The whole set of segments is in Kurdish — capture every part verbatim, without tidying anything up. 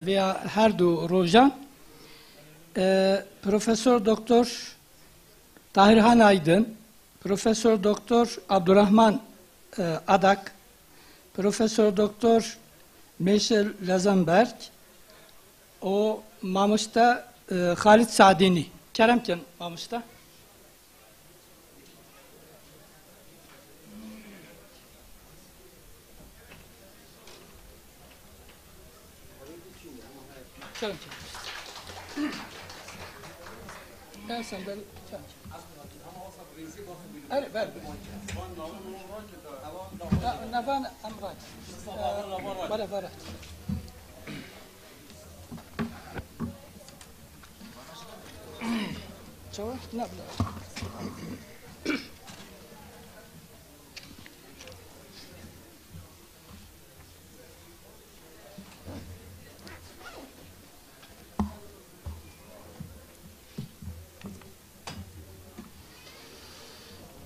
Veya her du rojan, e, Profesor Doktor Tahir Han Aydın, Profesor Doktor Abdurrahman, e, Adak, Profesor Doktor Mêşil Lezenberg û mamoste, e, Xalid Sadînî. Kerem kin mamoste. Kerem kin. Her sandal. Erê, ver, ver. Na, navan em rak. Ee, vara, vara. Çawa? Na, bila.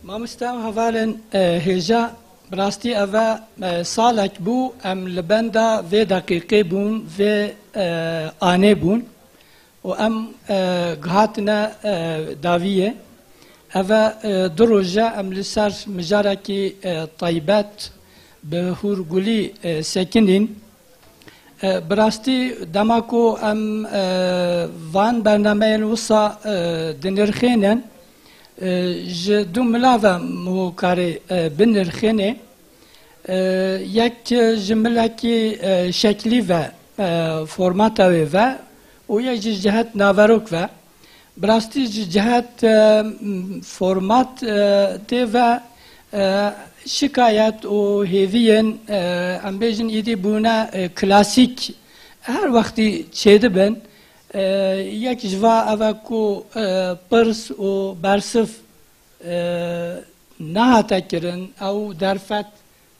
Mamoste û hevalên, e, hêja, bi rastî ev e, e, salek bû, em li benda vê deqîqê bûn, vê, e, anê bûn û em, e, gihatine, e, dawiyê. Ev e, e, du roj e em li ser mijarekî, e, taybet bi hûrgulî, e, sekinîn. E, bi rastî dema ku em, e, van bernameyên wisa, e, dinirxênin, e, ji du mila ve em hû karê, e, binirxênê. E, yek ji milekî, e, şeklî ve, e, formata wê ve û yek ji cihet naverok ve. Bi rastî ji cihet, e, format, e, tê ve, e, şikayet û hêviyên, e, em bêjin îdî bûne, e, klasîk her wextî çêdibin. E, yek ji va ev e ku, e, pirs û bersiv, e, nehate kirin, ew derfet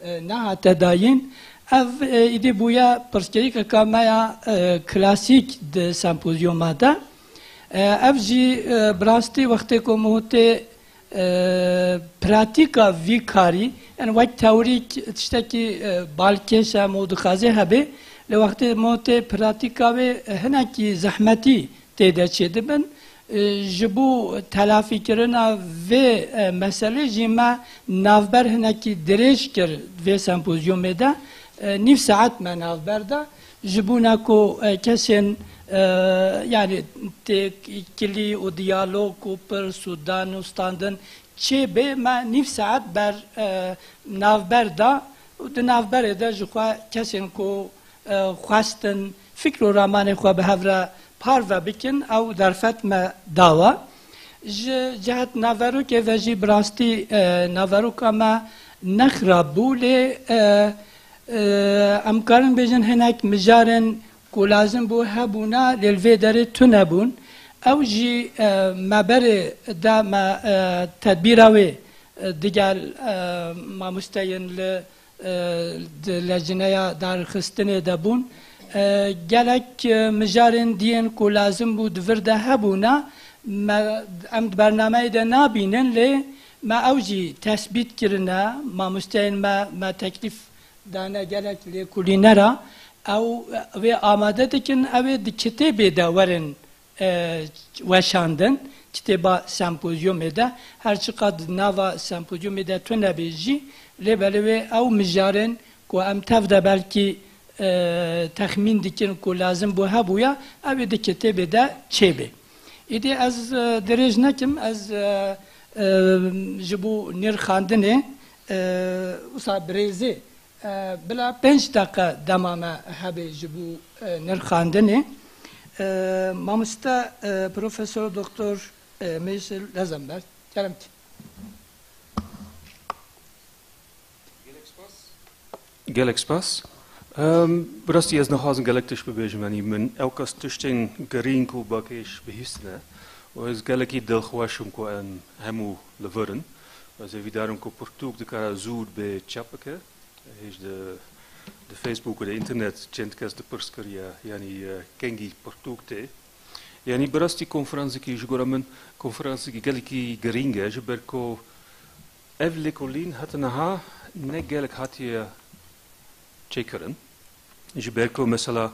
e, nehate dayîn. Ev, e, îdî bûye pirsgirêkeka me ya, e, klasîk di sempozyûma de. E, ev jî, e, bi rastî wextê ku motê, e, pratîka vî karî, yani wek teorîk tiştekî, e, balkêş e, mo dixwazê hebe, lê wextê motê pratîka wê, e, hinekî zehmetî tê de çêdibin. E, ji bo telafîkirina vê, e, meselê jî me navber hinekî dirêj kir vê sempozyumê de. E, nîv saet me navber da. Ji bona ku, e, kesên, e, yani têkilî û diyalog û pirs û dan û standin çêbê, me nîv saet ber, e, navber da û di navberê de ji xwe kesên ku, e, xwestin fikr û ramanê xwe bi hev re parve bikin, ew derfet me dawa. Ji cihet naverokê ve jî bi rastî, e, naveroka me nexirab bû, lê, e, e, em karin bêjin hinek mijarên ku lazim bû hebûna, lê li vê derê tune bûn. Ew jî, e, me berê da me, e, tedbîra wê, e, digel, e, mamosteyên li, e, di lecineya darxistinê de bûn. E, gelek, e, mijarên diyên ku lazim bû di vir de hebûna, me, em di bernameyê de nabînin, lê me ew jî tesbît kirine, mamosteyên me, me teklîf dane gelek lêkolînera, ew, wê amade dikin, ew ê di kitêbê de werin, e, weşandin, kitêba sempozyumê de, her çiqas di nava sempozyumê de tune be jî, lê belê wê ew mijarên ku em tev de belkî, e, texmîn dikin ku lazim bû hebûya, ew ê di kitêbê de çêbe. Îdî ez, e, dirêj nekim, ez, e, e, ji bo nirxandinê, e, wisa bi rêzê, e, bila pênc deqe dema me hebe ji bo, e, nirxandinê. E, mamoste, e, Profesor Doktor, e, Mêşil Lezenberg, kerem ki. Gelek spas. Em, bi rastî ez nexwazim gelek tişt bibêjim, yanî min ew qas tiştên girîng û balkêş bihîstine û ez gelekî dilxweş im ku em hemû li vir in. Ez hêvîdar im ku pirtûk dikare zû bê çap bike. Hêj di, di Facebook û di înternet çend kes dipirs kiriye, yanî, e, kengî pirtûk tê. Yanî bi rastî konferansekî, ji gora min konferansekî gelekî girîng e, ji ber ku ev lêkolîn heta niha ne gelek hatiye çêkirin. Ji ber ku mesela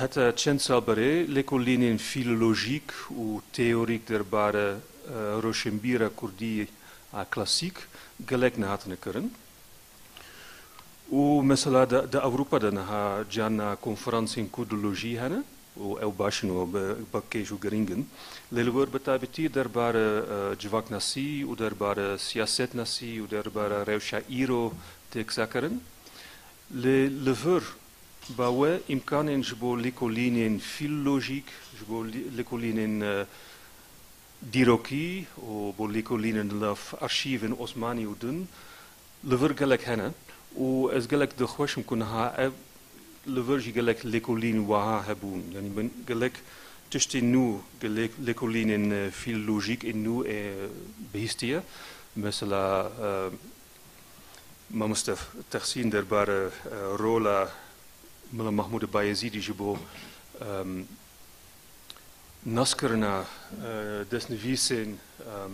Heta çend sal berê lêkolînên fîlolojîk û teorîk derbare, e, roşenbîra kurdî a klasîk gelek nehatine kirin. Û mesela di, di Ewropa de niha carna konferansên kurdolojî hene û ew baş in û bi, bi kêş û girîng in. Lê li wir bi taybetî derbare, e, civaknasî û derbare siyasetnasî û derbare rewşa îro tê qisa kirin. Lê li vir ba we îmkanên ji bo lêkolînên fîlolojîk, ji bo lê-, lêkolînên, e, dîrokî û bo lêkolînên li arşîvên Osmanî û din li vir gelek hene û ez gelek dixweşim ku niha ev li vir jî gelek lêkolîn wiha hebûn. Yanî min gelek tiştên nû, gelek lêkolînên, e, fîlolojîk ên nû, e, bihîstiye. Mesela, e, Mamoste Texsîn derbare, e, rola Mela Mahmûdê Bayezîdî ji bo, em, naskirina, e, destnivîsên, em,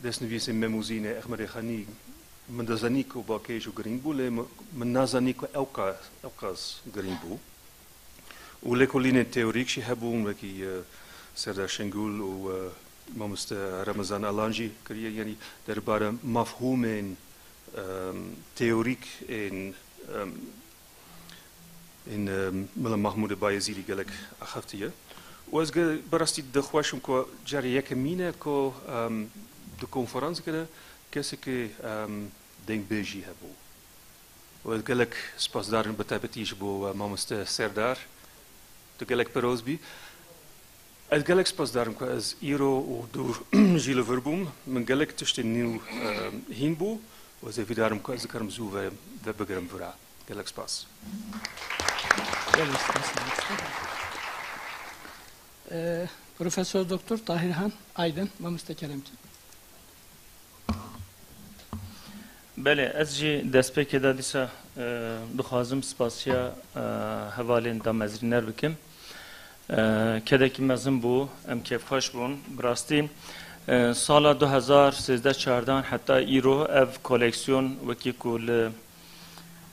destnivîsên Mem û Zînê Ehmedê Xanî, min dizanî ku bakêş û girîng bû, lê mi-, min nazanî ku ewqa-, ewqas girîng bû. Û lêkolînên teorîk jî hebûn, wekî, e, Serdar Şengul û, e, Mamoste Remezan Alan jî kiriye, yanî derbare mefhûmên, em, teorîk ên, em, ên, em, Mela Mahmûdê Bayezîdî gelek axaftiye. Û ez ge-, bi rastî dixweşim ku carê yekemîn e ku, em, di konferansekê de kesekî, em, dengbêjî hebû. Û ez gelek spasdar im, bi taybetî ji bo we, mamoste Serdar. Tu gelek piroz bî. Ez gelek spasdar im ku ez îro û dûr jî li vir bûm. Min gelek tiştên nû, e, hîn bû û ez hêvîdar im ku ez dikarim zû ve, ve bigirim vira. Gelek spas. Gelek spas, mamoste. Ee, Profesör Doktor Tahir Han Aydın, mamoste Keremci. Belê, ez jî destpêkê de dîsa, e, dixwazim spasiya, e, hevalên damezrîner bikim. E, kedekî mezin bû, em kêfxweş bûn. Bi rastî, e, sala du hezar sêzdeh çardeh heta îro ev koleksiyon wekî ku li,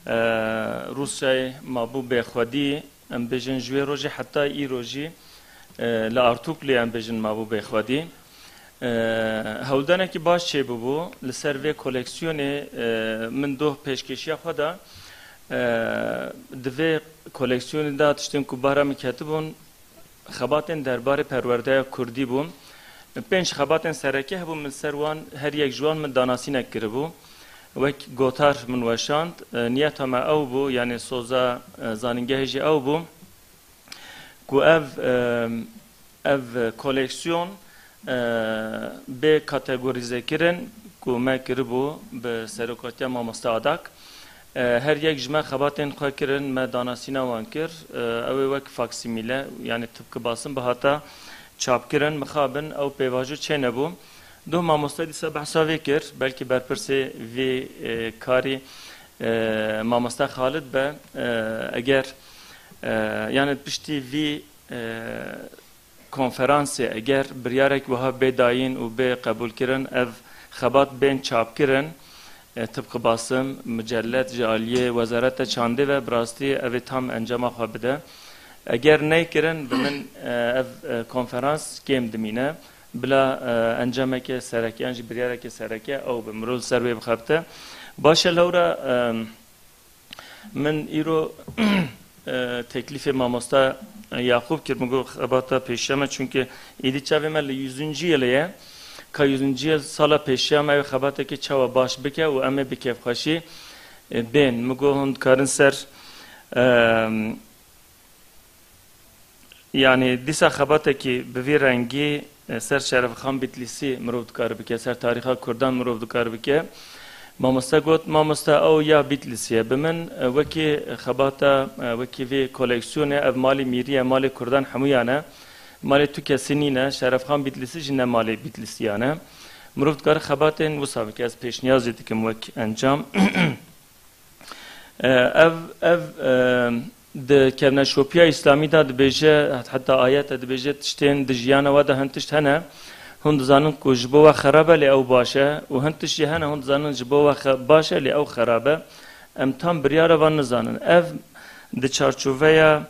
e, Rûsyayê mabû bêxwedî, em bêjin ji wê rojê heta îro jî, e, li Artûklê em bêjin mabû bêxwedî. E, hewldanekî baş çêbûbû. Li ser vê koleksiyonê, e, min doh pêşkêşiya xwe da. E, di vê koleksiyonê de tiştên ku bara min ketibûn, xebatên derbarê perwerdeya kurdî bûn. Pênc xebatên sereke hebûn, min ser wan, her yek ji wan min danasînek kiribû. Wek gotar min weşand, e, niyeta me ew bû, yanî soza, e, zanîngehê jî ew bû. Ku ev, e, ev koleksiyon, e, bê kategorîzekirin ku me kiribû bi serokatiya mamoste Adak. E, her yek ji me xebatên xwe kirin, me danasîna wan kir. E, ew ê wek faksîmîle, yanî tibki basin bihata çapkirin, mixabin ew pêvajo çênebû. Doh mamoste dîsa behsa vê kir, belkî berpirsê vê, e, karî, e, mamoste Xalid be, e, eger, e, yanî piştî vî, e, konferansê eger biryarek wiha bê dayîn û bê qebûlkirin, ev xebat bên çapkirin, e, tibqi basim, micellet ji aliyê Wezareta Çandê ve, bi rastî ev ê tam encama xwe bide. Eger neykirin, bi min, e, ev, e, konferans kêm dimîne. Bila, e, encameke sereke yan jî biryareke sereke ew be, mirov li ser wê bixebite. Baş e, lewra, e, min îro, e, teklîfê mamosta Yaqûb kir, min got xebata pêşiya me, çunke êdî çavê me li yüzüncü yilê ye. Ka yüzüncü yil sala pêşiya me, ew xebateke çawa baş bike û em ê bi kêfxweşî, e, bên. Min got hûn dikarin ser, e, Yanî dîsa xebatekî bi vî rengî, e, ser Şerefxan Bitlîsî mirov dikare bike, ser tarîxa Kurdan mirov dikare bike. Mamoste got, mamoste ew ya Bitlîsî ye. Bi min, e, wekî xebata, e, wekî vî koleksiyonê ev malê mîrî ye, malê Kurdan hemûyan e. Malê tu kesî nîne, Şerefxan Bitlîsî jî ne malê Bitlîsiyan e. Mirov dikare xebatên wisa bike. Ez pêşniyazê dikim wek encam. E, ev, ev, e, di kevneşopiya îslamî de dibêje, heta ayete dibêje, tiştên di jiyana we de hin tişt hene, hûn dizanin ku ji bo we xerab e, lê ew baş e, û hin tişt jî hene, hûn dizanin ji bo we xe-, baş e, lê ew xerab e. Em tam biryara van nizanin. Ev di çarçoveya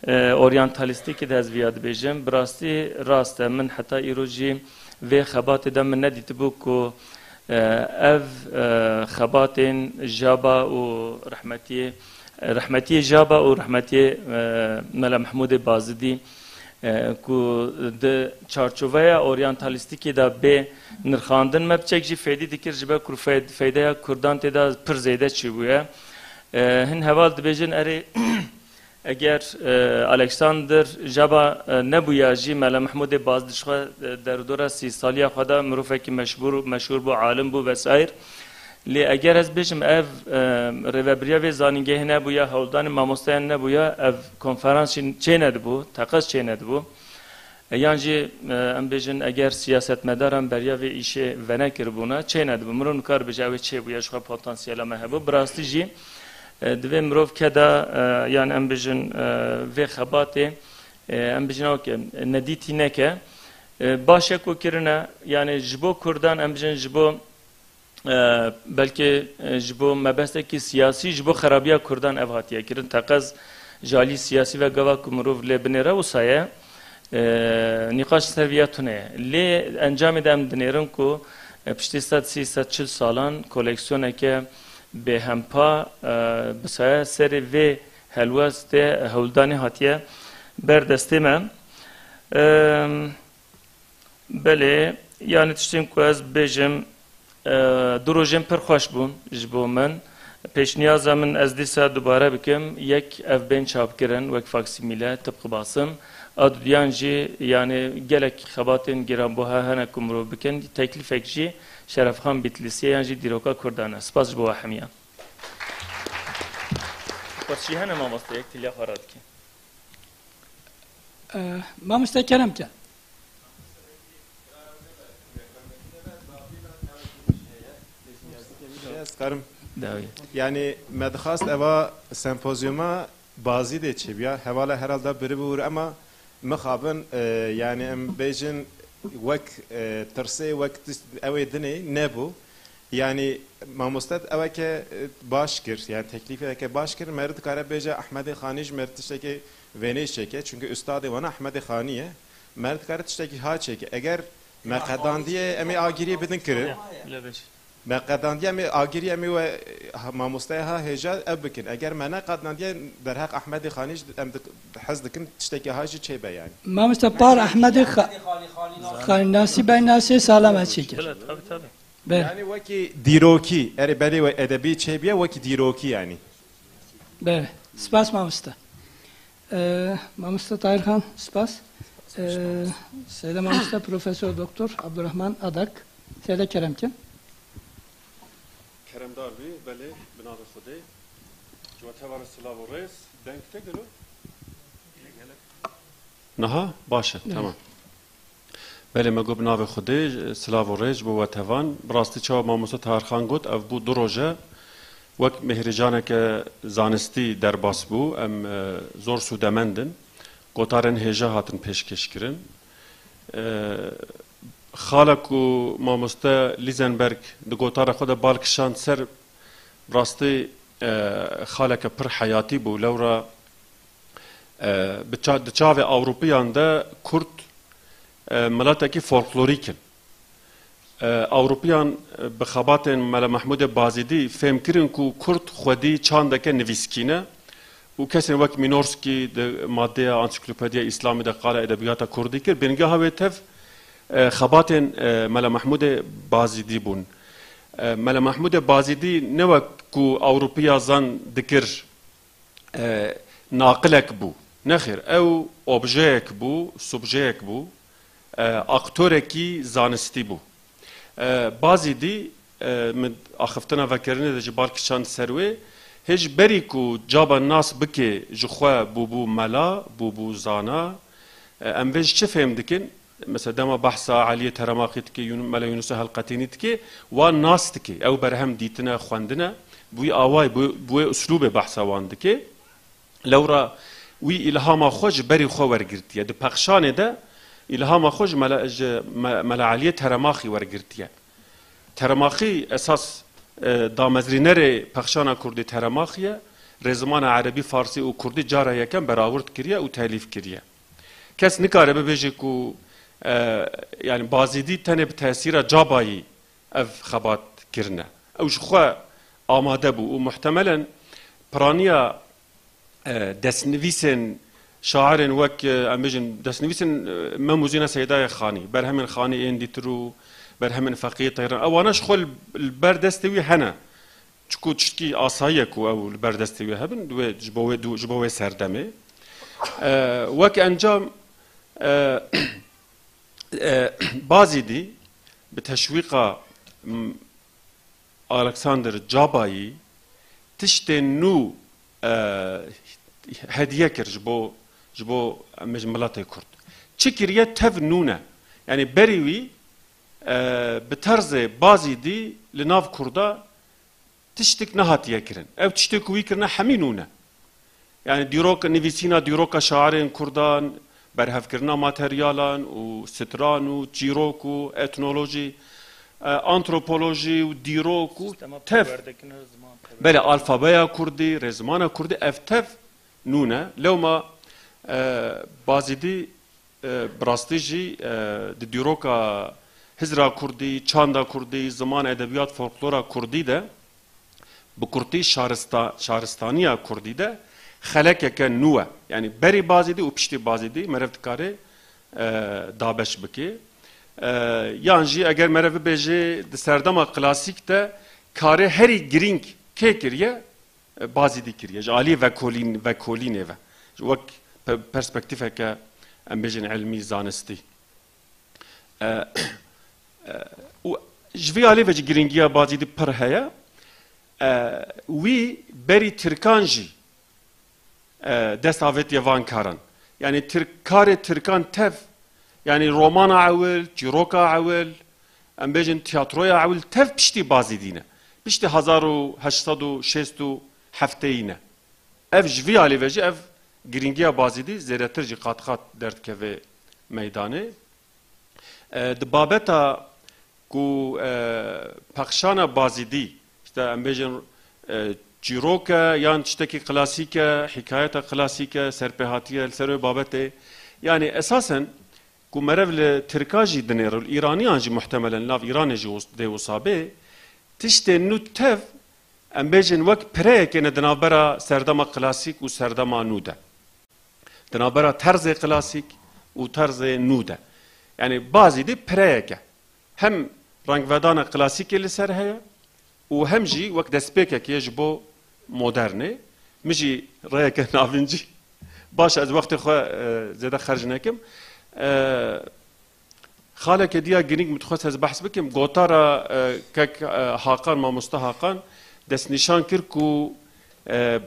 E, oryantalîstîkê de ez viya dibêjim. Bi rastî rast e. Min heta îro jî vê xebatê de min nedîtibû ku, e, ev, e, xebatên Jaba û rehmetiyê, rehmetiyê Jaba û rehmetiyê, e, Mela Mehmûdê Bazidî, e, ku di çarçoveya oryantalîstîkê de bê nirxandin, me piçek jî fêdî dikir, ji ber ku fey-, feydeya Kurdan tê de pir zêde çêbûye. E, hin heval dibêjin, erê, Eger, e, Alexander Jaba, e, nebûya jî, Mela Mehmûdê Bazidî ji xwe, e, derûdora sî saliya xwe de mirovekî meşhûr, meşhûr bû, alim bû vesaîr. Lê eger ez bêjim ev, e, rêvebiriya vê zanîngehê nebûya, hewldanê mamosteyan nebûya, ev konferans jî çênedibû, teqez çênedibû. E, yan jî, e, em bêjin eger siyasetmedaran beriya vê îşê venekiribûna, çênedibû. Mirov nikare bêje ew ê çêbûye, ji xwe potansiyela me hebû. Bi rastî jî, E, divê mirov keda, e, yan em bijin, e, vê xebatê, e, em bijin ew ke nedîtî neke. E, baş e ku kirine, yani ji bo Kurdan em bijin ji bo, e, belkê, e, ji bo mebestekî siyasî, ji bo xerabiya Kurdan ev hatiye kirin. Teqez ji alî siyasî ve gava ku mirov lê binêre wisa ye. E, nîqaş ser viya tune ye. Lê encamê de em dinêrin ku, e, piştî sed sî, sed çil salan koleksiyoneke bêhempa, e, bi saya serê vê helwestê hewldanê hatiye ber destê me. E, belê, yani tiştên ku ez bêjim, E, du rojên pir xweş bûn ji bo min. Pêşniyaza min ez dîsa dubare bikim, yek ev bên çapkirin wek faksîmîle, tibq basim. A dudiyan jî, yani gelek xebatên giranbuha hene ku mirov bikin. Teklîfek jî Şerefxan Bîtlîsiyê yan jî dîroka Kurdan e. Spas ji bo we hemiyan. Xweşî hene mamoste, yek tiliya xwe radike. E, mamoste kerem ke. Ez karim. Dawî. Yani me dixwast eva sempozyuma Bazîdê çêbiya. Hevala herhalde biri bûr, ema mixabin, e, yani em bêjin wek, e, tirsê, wek tişt-, ew ê dinê nebû. Yani mamoste eweke, e, baş kir, yani teklîfeke baş kir. Meri dikare bêje Ehmedê Xanî ji mer tiştekê vênê çêke. Çünkü ustadê wana Ehmedê Xanî ye. Meri dikare tiştekî ha çêke. Eger me qedandiye, em ê agiriyê bidin kirin. Ya, bile beş. Me qedandiye, em ê agirî, em ê we, ha, mamosteya ha hêja ev bikin. Eger me neqedandiye, derheq Ehmedê Xanî jî em dik-, hez dikin tiştekî ha jî çêbe yani. Mamoste par Ehmedê Xa-, Xanî nasî bey nasê salam ez çêkir. Bile, tabii, tabii. Bele. Yani wekî dîrokî, erê belê we edebî çêbiye, wekî dîrokî yani. Bele. Spas mamoste. Ee, Mamoste Tahir Xan, spas. Ee, Seyda Mamoste Profesor Doktor Abdurrahman Adak, Seyda kerem kin. Keremdar bî, belê, bi navê Xwedê. Ji we tevare silav û rêz, deng te gelo? Niha? Baş e, evet. Tamam. Belê, me got bi navê Xwedê, silav û rêz bo we tevan. Bi rastî çawa mamoste Tahir Xan got, ev bû du roj e. Wek mêhricaneke zanistî derbas bû, em, e, zor sûdemend in. Gotarên hêja hatin pêşkêşkirin. E, xala ku mamoste Lizenberg di gotara xwe de bal kişand ser, bi rastî, e, xaleke pir heyatî bû. Lewra E, bi ça-, di çavê Ewropiyan de Kurd, e, miletekî folklorîk in. E, Ewropiyan, e, bi xebatên Mele Mehmûdê Bazîdî fêm kirin ku Kurd xwedî çandeke nivîskî ne û kesên wek Mînorskî di maddeya Ansiklopediya Îslamî de qala edebiyata Kurdî kir. Bingeha wê tev, e, xebatên, e, Mele Mehmûdê Bazîdî bûn. E, Mele Mehmûdê Bazîdî ne wek ku Ewropiya zan dikir, e, naqilek bû. Nexêr, ew objeyek bû, subjeyek bû, e, aktorekî zanistî bû. E, Bazîdî, e, min axiftina vekirinê de ji bal kişand ser wê, hê ji berî ku caba nas bike ji xwe bûbû mela, bûbû zana. E, em vê ji çi fêm dikin? Mesela dema behsa Eliyê Teremaxî dike, Yun-, Mele Yunusê Helqetînî dike, wan nas dike. Ew berhem dîtine, xwendine, bi wî awayî, bi, bi wê uslûbê behsa wan dike. Lewra wî îlhama xwe ji berî xwe wergirtiye. Di pexşanê de îlhama xwe ji Mele, ji Me-, Mele Eliyê Teremaxî wergirtiye. Teremaxî esas, e, damezrînerê pexşana kurdî Teremaxî ye. rêzimana erebî, farsî û kurdî cara yekem berawird kiriye û telîf kiriye. Kes nikare bibêje ku, e, yani Bazîdî tenê bi tesîra Cabayî ev xebat kirine. Ew ji xwe amade bû û muhtemelen piraniya, e, destnivîsên şairên wek, e, em bêjin, destnivîsên, e, Mem û Zîna Seydayê Xanî, berhemên Xanî ên dîtir û berhemên Feqiyê Teyran, ewana ji xwe li, li ber destê wî hene. Çiku tiştkî asayî ye ku ew li ber destê wê hebin, wê, ji bo wê du-, ji bo wê serdemê. E, wek encam, e, e, Bazîdî bi teşwîqa, m, Alexander Cabayî tiştên nû, e, hediye kir ji bo, ji bo, em bêjin, miletê Kurd. Çi kiriye tev nû ne. Yani berî wî, e, bi terzê Bazîdî li nav Kurda tiştik nehatiye kirin. Ev tiştê ku wî kirine hemî nû ne. Yani dîrok, nivîsîna dîroka şairên Kurdan, berhevkirina materyalan û stran û çîrok û etnolojî, e, antropolojî û dîrok û Sîstema tev. Belê, alfabeya Kurdî, rêzimana Kurdî, ev tev nû ne. Lewma, e, Bazîdî, e, bi rastî jî, e, di dîroka hizra Kurdî, çanda Kurdî, ziman, edebiyat, folklora Kurdî de bi kurtî şarista-, şaristaniya Kurdî de xelekeke nû e. Yani berî Bazîdî û piştî Bazîdî merev dikare, e, dabeş bike. E, yan jî eger merev bibêje di serdema klasîk de karê herî girîng kê kiriye? E, Bazîdî kiriye. Ji aliyê vekolîn-, vekolînê ve. Ji wek pe-, perspektîfeke, em bêjin, ilmî, zanistî. E, e, û ji vî alî ve jî girîngiya Bazîdî pir heye. E, wî berî Tirkan jî, e, dest avêtiye van karan. Yani Tirk, karê Tirkan tev, yani romana ewil, çîroka ewil, em bêjin tiyatroya ewil tev piştî Bazîdî ne. Piştî hezar û heşt sed û şêst û heftê ne. Ev ji vî alî ve jî ev girîngiya Bazîdî zêdetir jî qat qat derdikeve meydanê. E, di babeta ku, e, pexşana Bazîdî, işte em bêjin, e, çîrok e yan tiştekî klasîk e, hikayeta klasîk e, serpêhatiye li ser wê babetê. Yani esasen ku merev li Tirka jî dinêre, li Îraniyan jî muhtemelen nav Îranê jî wis-, dê wisa bê, tiştên nû tev, em bêjin, wek pireyekê ne di navbera serdema klasîk û serdema nû de. Di navbera terzê klasîk û terzê nû de. Yani Bazîdî pireyek e. Hem rengvedana klasîkê li ser heye û hem jî wek destpêkekê ji bo modernê. Min jî rêyeke navîn jî, baş e, ez wextê xwe, e, zêde xerc nekim. E, Xaleke diya girîng min dixwest ez behs bikim. Gotara, e, kek, e, Hakan, mamoste Hakan destnîşan kir ku, e,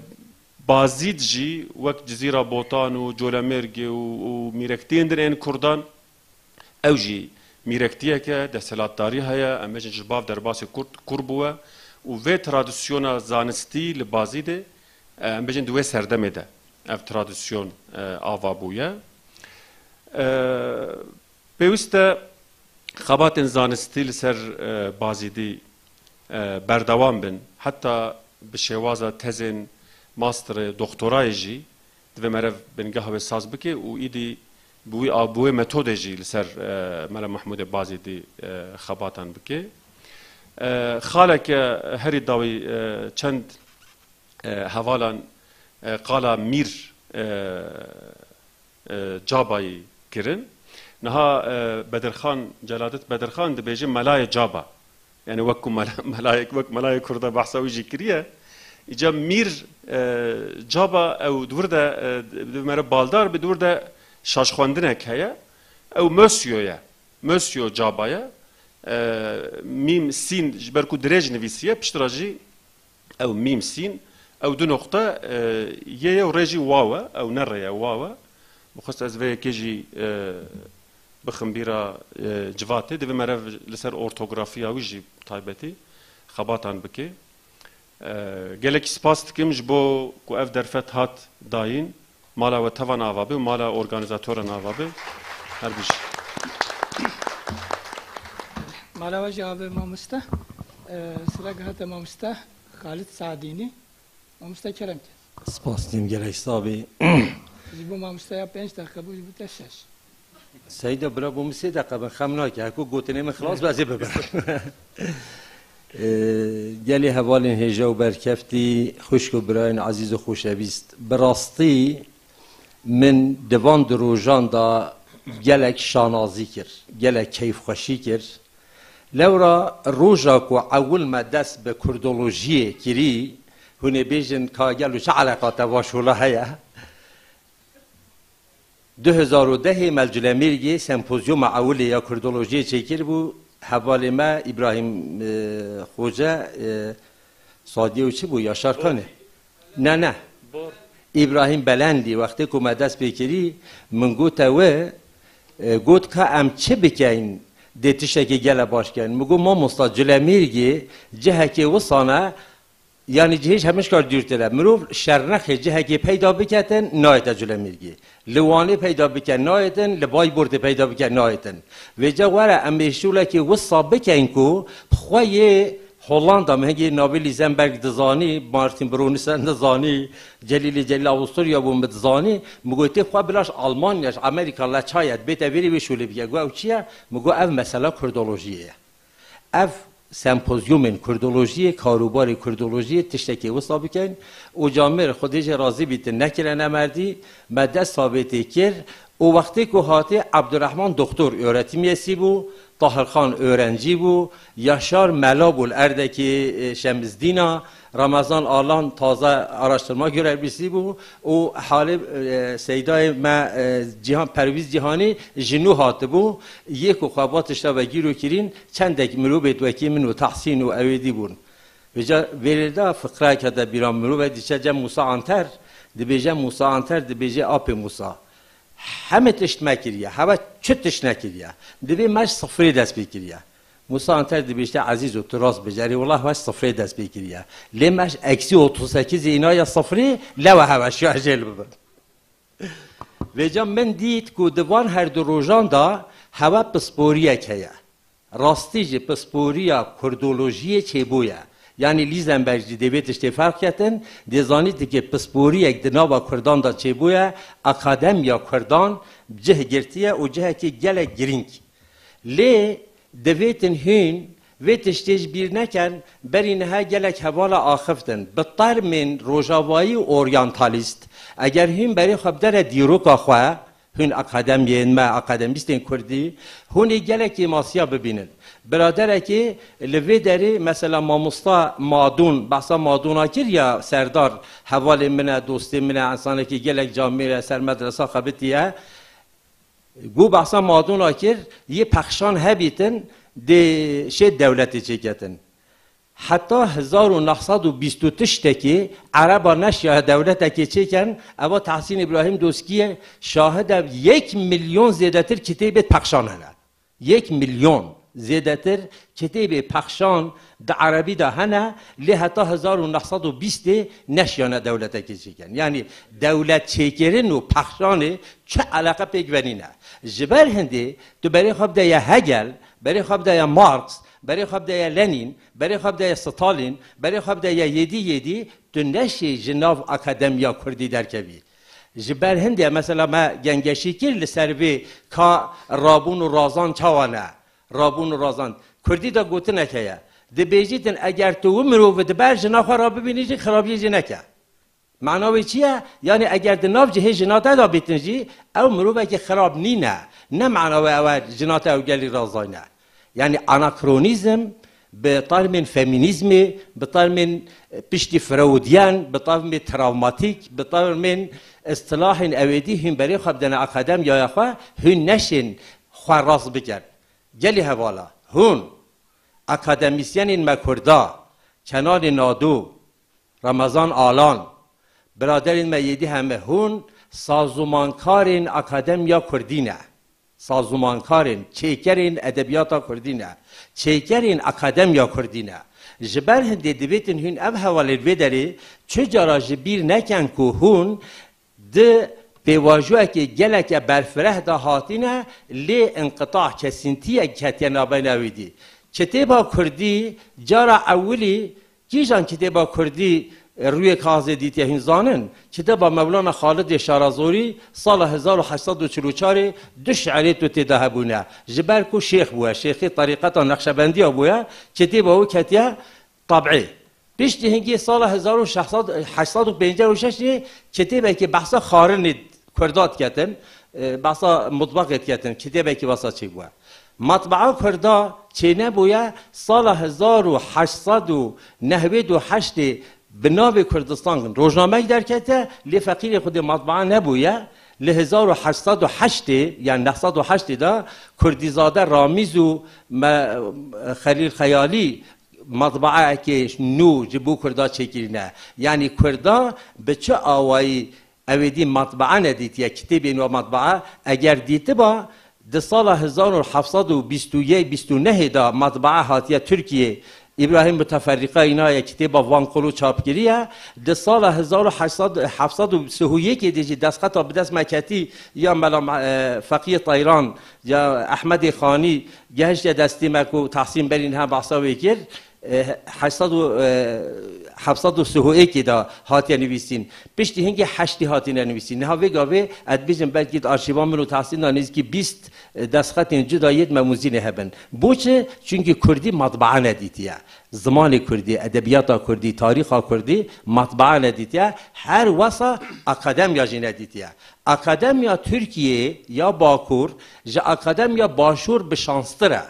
Bazîd jî wek Cizîra Botan û Colemêrgê û, û mîrektiyên din ên Kurdan, ew jî mîrektiyeke desthilatdarî heye, em bêjin ji bav derbasî Kurd, Kurd bûye û vê tradisyona zanistî li Bazîdê, e, em bêjin di wê serdemê de ev tradisyon, e, ava bûye. E, Pêwîst e xebatên zanistî li ser, e, Bazîdî, e, berdewam bin. Heta bi şêwaza tezên masterê, doktorayê jî divê merev bingeha wê saz bike û îdî bi wî a-, bi wê metodê jî li ser, e, Mela Mehmûdê Bazîdî, e, xebatan bike. E, xaleke herî dawî, e, çend e, hevalan, e, qala Mîr, e, e, Cabayî kirin. Niha, e, Bedirxan, Celadet Bedirxan dibêje Melayê Caba. Yani wek ku mela-, melayek, wek melayê Kurda behsa wî jî kiriye. Îca Mîr, e, Caba ew di wir de, e, di mere baldar bi di wir de şaşxwendinek heye. Ew Mösyo ye. Mösyo Caba ye. E, mîm, sîn, ji ber ku dirêj nivîsiye, piştre jî ew mîm sîn, ew du noqte, e, yê ye û rê jî waw e, ew ne rê ye, waw e. Bixwest ez vê yekê jî, e, bixim bîra, e, civatê, divê merev li ser ortografiya wî jî taybetî xebatan bike. E, gelekî spas dikim ji bo ku ev derfet hat dayîn. Mala we tevan ava be û mala organîzatoran ava be. Her bijî. Mala we jî ava be mamoste. Ee, sira gihate mamoste Xalid Sadînî. Mamoste kerem ke. Spas dikim gelek sabî. Ji bo mamosteya pênc deqe bû, ji bo te şeş. Seyda bira bû min sê deqe bin xem nake. Heko gotinê min xilas be ez ê bibirim. Ee, gelê hevalên hêja û berkeftî, xwişk û birayên ezîz û xoşevîst. Bi rastî min di van du rojan de gelek şanazî kir, gelek keyfxweşî kir. Lewra roja ku ewil me dest bi kurdolojiyê kirî, hûn ê bêjin ka gelo çi eleqa te va şola heye? Du hezar û dehê me li Culemêrgê sempozyuma ewilê ya kurdolojiyê çêkiribû, hevalê me Îbrahîm, e, Xoce, e, Sadiye û çi bû? Yaşar Kanê? Ne, ne. Îbrahîm Belendî, wextê ku me dest pê kirî, min gote we, e, got ka em çi bikeyin dê tiştekê gele baş keyin. Min got, mamosta, Culemêrgê cihekê wisa ne, yanî cihê ji hemişkar dûrtir e. Mirov şernexê cihekê peyda biketin, nayête Culemêrgê. Li Wanê peyda bike, nayêtin, li Bayburtê peyda bike, nayêtin. Vêca were em ê şûlekê wisa bikeyin ku bi xwe yê Hollanda, min hingê navê Lisenberg dizanî, Martin Brunner dizanî, Celîlê Celîl Avusturya bû, min dizanî, min gotê xwe bila ji Almanya, ji Amerîka leçayet bête vêrê wê şûlê bike. Got, ew çi ye? Min got, ev mesela kurdolojiyê ye. Ev sempozyumên kurdolojiyê, karûbarê kurdolojiyê tiştekê wisa bikin û camêr Xwedê jê razî bîtin nekirine merdî, me dest savêtê kir û wextê ku hatî Ebdurrahman doktor öğretim üyesi bû, Tahir Xan öğrenci bû, Yaşar mela bû li Erdekê, e, Şemizdîna, Ramazan Alan taze araştırma görevlisi bû û halê, e, Seydayê me, e, Cihan, Perwîz Cîhanî ji nû hatibû, yê ku xwe va tişta ve gîro kirîn, çendek mirovêt wekî min û Tahsîn û ewêdî bûn. Vêca vêrê de fiqreke de bîra mirove diçe cem Musa Anter, dibêje Musa Anter, dibêje apê Musa. Heme tişt me kiriye, heve çi tişt nekiriye. Divê me ji sifrê dest pê kiriye. Musa Anter dibêjte, Ezîzo, tu rast bêjî, erê, wela heve ji sifrê dest pê kiriye. Lê me ji eksî otuz sekizê înaye sifrê, lewe heve şiya jê li bibin. Vêca min dît ku di van her du rojan de hewe pisporiyek heye. Rastî jî pisporiya kurdolojiyê çêbûye. Yanî Lisenberg jî dê vê tiştê ferq ketin, dê zanîtin ku pisporiyek di nava kurdan de çêbûye, akademiya kurdan cih girtiye û cihekî gelek girîng. Lê divêtin hûn vê tiştê ji bîr nekin, berî niha gelek hevala axiftin. Bi termên rojavayî û oryantalîst, eger hûn berê xwe bidere dîroka xwe, hûn akademiyên me, akademîstên kurdî, hûn ê gelekî masiya bibînin. Biraderekê li vê derê, mesela mamosta Madûn, behsa Madûna kir ya Serdar, hevalê min e, dostê min e, insanekî gelek camêr e, ser medresa xebitiye. Got behsa Madûna kir, yê pexşan hebîtin, dê şê dewletê çêketin. Heta hezar û neh sed û bîst û tiştekî ereba neşiya dewletekê çêken, eva Tahsîn Îbrahîm Doskî ye, şahid e, yek milyon zêdetir kitêbê pexşan hene. Yek milyon zêdetir kitêbê pexşan di erebî de hene, lê heta hezar û neh sed û bîstê neşiyane dewletekê çêken. Yanî dewlet çêkirin û pexşanê çi eleqe pêk ve nîne. Ji ber hindê tu berê xwe bideye Hegel, berê xwe bideye Marx, berê xwe bideye Lenin, berê xwe bideye Stalin, berê xwe bideye yêdî yêdî, tu neşê ji nav akademiya kurdî derkevî. Ji ber hindê, mesela me gengeşî kir li ser vê ka rabûn û razan çawa ne? Rabûn û razan. Kurdî de gotinek heye. Dibêjîtin, eger tu wî mirovi di ber jina xwe re bibînî jî xirabiyê jê neke. Mana wê çi ye? Yanî eger di nav cihê jina te de bîtin jî, ew mirovekî xirab nîne. Ne mana wê ew e jina te ew gelî razayne. Yanî anakronîzm bi termên femînîzmê, bi termên, e, piştî Freudyen, bi termê travmatîk, bi termên istilahên ewêdî hûn berê xwe bidene akademiyaya xwe, hûn neşên xwe rast bikin. Gelî hevala, hûn akademîsyenên me kurda, Kenanê Nado, Remezan Alan, biraderên me yêdî heme hûn sazûmankarên akademiya kurdî ne. Sazûmankarên, çêkerên edebiyata kurdî ne. Çêkerên akademiya kurdî ne. Ji ber hindê divêtin hûn ev hevalên vê derê çi cara ji bîr nekin ku hûn di pêvajoyekê geleke berfireh de hatine, lê inqita, kesîntiyek ketiye navbeyna wî dî. Kitêba kurdî cara ewilî, kîjan kitêba kurdî Rûyê Kazê dîtiye hîn zanin, kitêba Mewlana Xalidê Şarazorî sala hezar û heşt sed û çil û çarê du şiirê tu tê de hebûne. Ji ber ku şêx bûye, şêxê terîqeta Nexşebendiya bûye, kitêba wî ketiye tab'ê. Piştî hingê sala hezar û şeş sed, heşt sed û pêncî û şeşê kitêbekê behsa xwarinê Kurda diketin, e, behsa mutbexê diketin, kitêbekî wesa çêbûye. Matbaa Kurda çênebûye, sala hezar û heşt sed û nehwêd û heştê bi navê Kurdistan rojnamek derkete, lê feqîrê xwedê matbaa nebûye. Li hezar û heşt sed û heştê, yan neh sed û heştê de Kurdîzade Ramîz û me, Xelîl Xeyalî matbaayekê nû ji bo Kurda çêkirîne. Yanî Kurda bi çi awayî ew êdî matbaa nedîtiye, kitêbên wa matbaa eger dîtiba, di sala hezar û heft sed û bîst û yek bîst û nehê de matbaa hatiye Tirkiyê, Îbrahîm Mutaferrîqa înaye kitêba Van Kolo çap kiriye. Di sala hezar û heşt sed, heft sed û sî û yekê de jî destxeta bi dest me ketî ya Mela Ma-, e, Feqiyê Teyran ya Ehmedê Xanî gehiştiye destê me ku Tahsîn Berî niha behsa wê kir. E, heşt sed û, e, heft sed û sî û yekê de hatiye nivîsîn. Piştî hingê heştî hatine nivîsîn. Niha vê gavê ez dibêjim belkî di arşîva min û Tahsîn de nêzîkî bîst destxetên cuda yêd me muzînê hebin. Bo çi? Çunkî kurdî matbaa nedîtiye. Zimanê kurdî, edebiyata kurdî, tarîxa kurdî matbaa nedîtiye. Her wesa akademiya jî nedîtiye. Akademiya Tirkiyê ya Bakur ji akademiya Başûr bi şanstir e.